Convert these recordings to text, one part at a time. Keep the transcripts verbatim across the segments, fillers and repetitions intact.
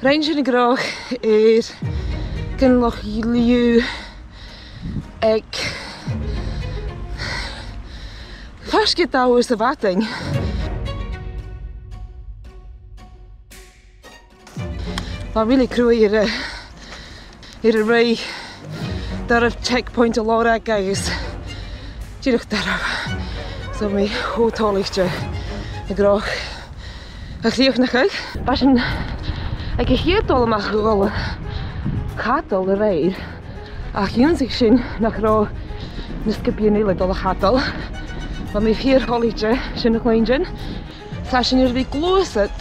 Rinn sinn an gnothach air gun Loch Liù aig faisg air dà uair sa mhadainn. Bha mi really cruaidh air a, air a' ruith. Doirbh checkpoint a lorg agus dìreach doirbh. So bha mi cho toilichte a' gnothach a chrìochnachadh. Bha sinn aig a' chiad dol a-mach a dhol a chadal a-raoir, ach dh'ionnsaich sinn nach robh na sgiobaidhean eile a' dol a chadal. Bha mi fìor thoilichte sin a chluinntinn. Tha sinn air a bhith a' gluasad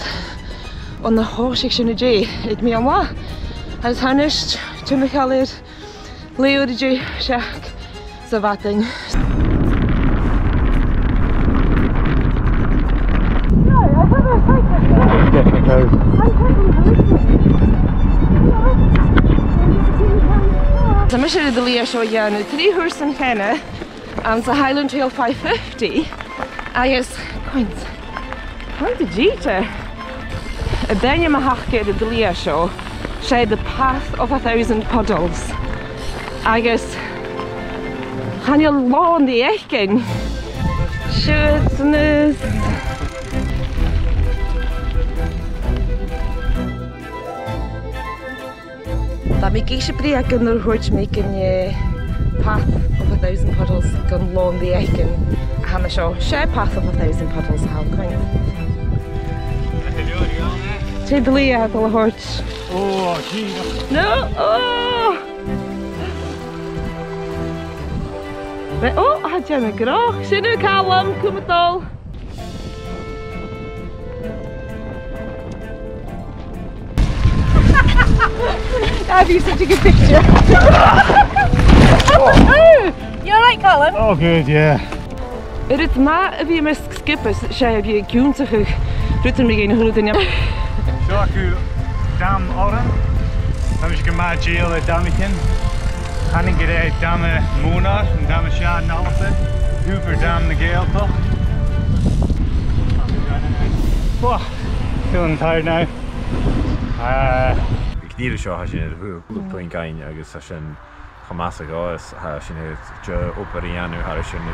on a thòisich sinn an-dè aig meadhan-latha. Agus tha a-nis timcheall air leth-uair an dèidh seachd sa mhadainn. Tha mise air an t-slighe seo a dhèanamh trì uairean a-nis. Anns a' Highland Trail five fifty, agus, coins, coins a dhìte. An t-ainm a th' aca air an t-slighe seo, 's e The Path of a Thousand Puddles. Agus chan eil làn ri fhaicinn. Siuthad a-nis. Bha mi ag innse brèagha nuair a thuirt mi gun e Path of a Thousand Puddles gun làn ri fhaicinn a th' ann an seo. 'S e Path of a Thousand Puddles a th' ann, cuin. Tè dlì a tha dol a thoirt. Oh, gee, no. No, oh! Right, oh, tha e a' dèanamh gnothach. Sin thu, Calum, cùm a' dol. That'd be such a good picture. You all right, Calum? Oh, good, yeah. An rud math a bhith am measg sgioba, 's e a bhith ag ionnsachadh rudan mu dheidhinn a h-uile duine. Seo agaibh Dam Oran. Tha mise gu math dèidheil air damaichean. Chanainn gur e Dam a' Mhònair, an dam as fheàrr an Alba, Hoover Dam na Gàidhealtachd. Whoa, feeling tired now. Ah. Aig an ìre seo, tha sinn air a h-uile puing fhaighinn agus tha sin cho math 's a ghabhas, tha sinn air deagh obair a dhèanamh thairis air na,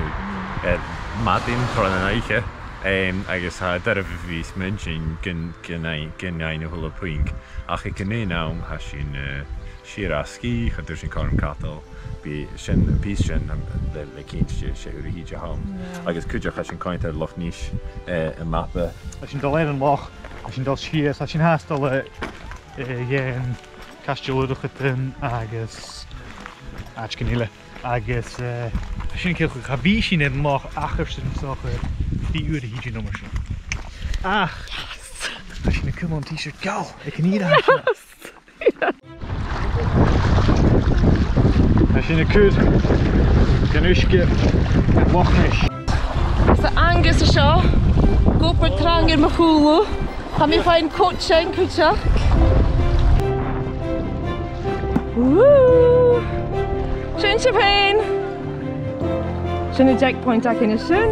air madainn tron an oidhche, em, agus tha e doirbh a bhith a' smaointinn gun, gun fhaighinn, gun fhaighinn a h-uile puing. Ach aig an aon àm, tha sinn, eh, sìor fhasgaidh, cha d' fhuair sinn cothrom cadal. Bidh sin, am pìos sin, um, le, le cinnt, 's e, 's e uair a thìde a th' ann. Yeah. Agus cuideachd, tha sinn a' coimhead air Loch Nis, eh, air mapa. Tha sinn a' dol air an loch, tha sinn a' dol sìos, tha sinn fhathast a' dol a, eh, dhan Caisteal Urchadan agus àiteachan eile. Agus, eh, tha sin a' ciallachadh, cha bhi sinn air an loch ach airson, 's dòcha, trì uair a thìde no mar sin. Ach, tha sinn a' cumail an t-shirt geal aig an ìre seo. Yes! Tha sinn a' cur gun uisge air Loch Nis. Is e Angus a tha seo, ag obair trang air mo chùlaibh. Tha mi a' faighinn coaching cuideachd. Woo! Sin sibh fhèin. Sin an checkpoint againn an sin.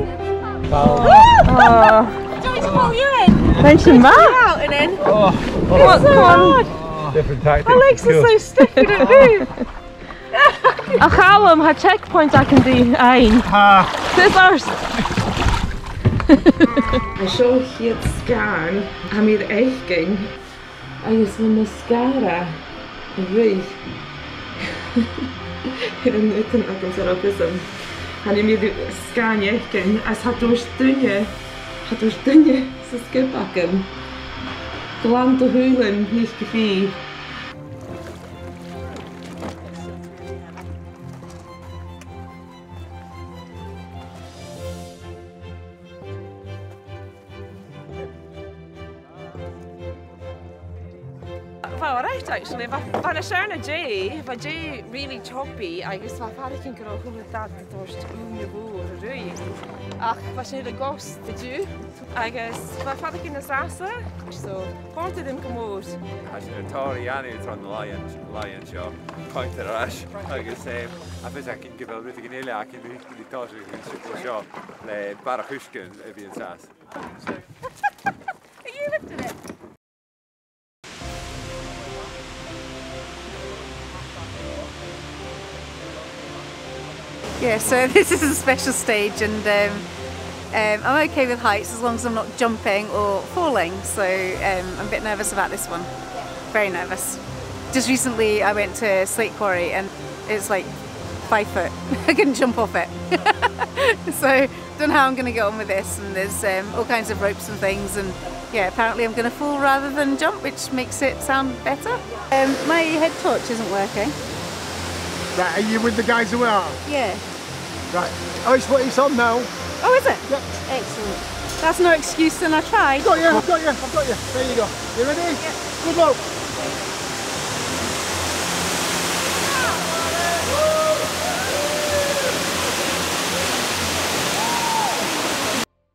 Wow. Ah. Do you want me to pull you in? Thank you, ma. Out and in. Oh. Come on, come on. Different tactics. My legs are so stiff, they don't move. A Chaluim, tha checkpoint againn an-diugh fhèin. Tha. Scissors. An seo a' chiad sgàin a tha mi air fhaicinn, agus bha mascara a' ruith air an aodann agam san oifis agam. Chan eil mi air sgàin fhaicinn, is tha dòrtadh duine, tha dòrtadh duine san sgioba agam. Glan do shùilean, nì gu fìor. Bha e alright, actually. Bha, bha e nas fheàrr na an-dè, bha an-dè really choppy, agus bha faireachdainn gun robh a h-uile dad a' toirt ùine mhòr a' ruith. Ach bha sinn air a' ghost an-diugh, agus bha faireachdainn nas fhasa, so, chòrd e rium gu mòr. Tha sinn air tòrr a dhèanamh tron an làithean, làithean seo, coimhead air ais, agus, eh, tha fios againn gu bheil rudeigin eile againn ri, ri tòiseachadh an seo le barrachd uisge a bhith an sàs. Are you lifting it? Yeah, so this is a special stage, and um, um, I'm okay with heights as long as I'm not jumping or falling. So um, I'm a bit nervous about this one. Very nervous. Just recently, I went to Slate Quarry, and it's like five foot. I couldn't jump off it. So don't know how I'm going to get on with this, and there's um, all kinds of ropes and things, and yeah, apparently I'm going to fall rather than jump, which makes it sound better. Um, my head torch isn't working. Right, are you with the guys who are? Yeah. Right. Oh, it's, it's on now. Oh, is it? Yep. Excellent. That's no excuse, then I tried. Got you, I've got you, I've got you. There you go. You ready? Good luck.